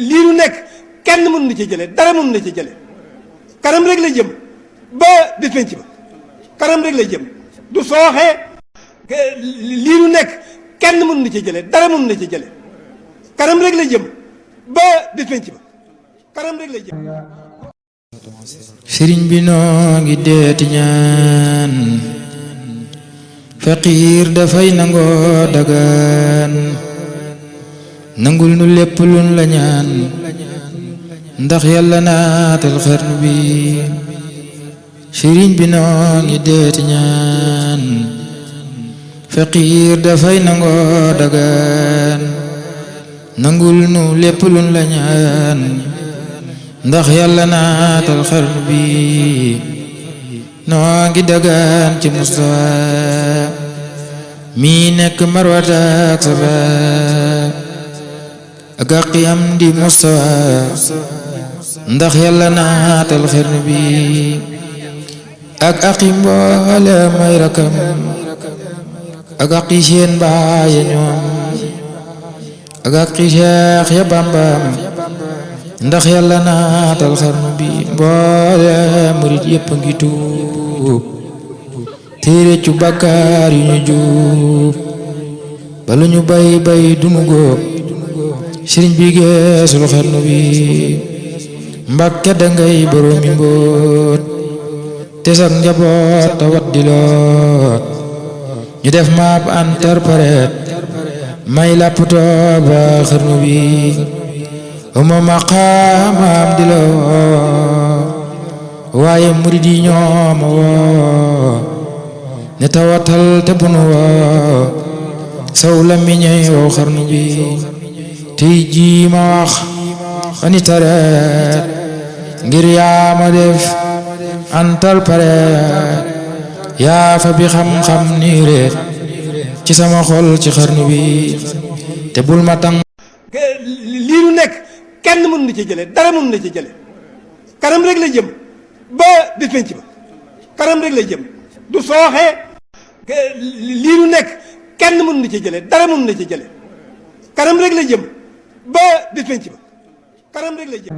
lii nu nekk kenn mënu na ci jële dara mënu na ci jële kanam rek la jëm ba bis penc ba kanam rek la jëm du sooxee lii nu nekk kenn mënu na ci jële dara mënu na ci jële kanam rek la jëm ba bis penc ba kanam rek la jëm. sëriñ bi noo ngi deeti ñaan faqiir dafay nangoo dagaan nangul nu lépp luñ la ñaan ndax yàlla naatal xarnu bi sëriñ bi noo ngi deeti ñaan faqiir dafay nangoo dagaan nangul nu lépp luñ la ñaan ndax yàlla naatal xarnu bi noo ngi dagaan ci Mustafa mi nekk Marwata ak Safa ak àqi am di Mustafa ndax yàlla naatal xarnu bi ak àqi mboole may rakam ak àqi seen baay ñoom ak àqi Seex ya Bambam ndax yàlla naatal xarnu bi mboole murit yépp a ngi tuub téere cu bàkkaar yu ñu juub balu ñu bay bay dunu góob sëriñ bi geesul xarnu bi Mbàkke dangay boroomi mbóot te sax njaboot tawat di loot ñu def maap interprète may lapptoo ba xarnu bi uma maqaamam di la woo waaye murid yi ñooma woo ne tawatal te bunu woo saw la miñey woo xarnu bi tey jii ma wax ani tareet ngir yaa ma def antal pareet yaa fa bi xam-xam nii reet ci sama xol ci xarnu bi te bul ma tàng lii nu nekk kenn mënu na ci jële dara mënu na ci jële kanam rek la jëm ba bis penc ba kanam rek la jëm du sooxee lii nu nekk kenn mënu na ci jële dara mënu na ci jële kanam rek la jëm ba bis penc ba kanam rek la jëm.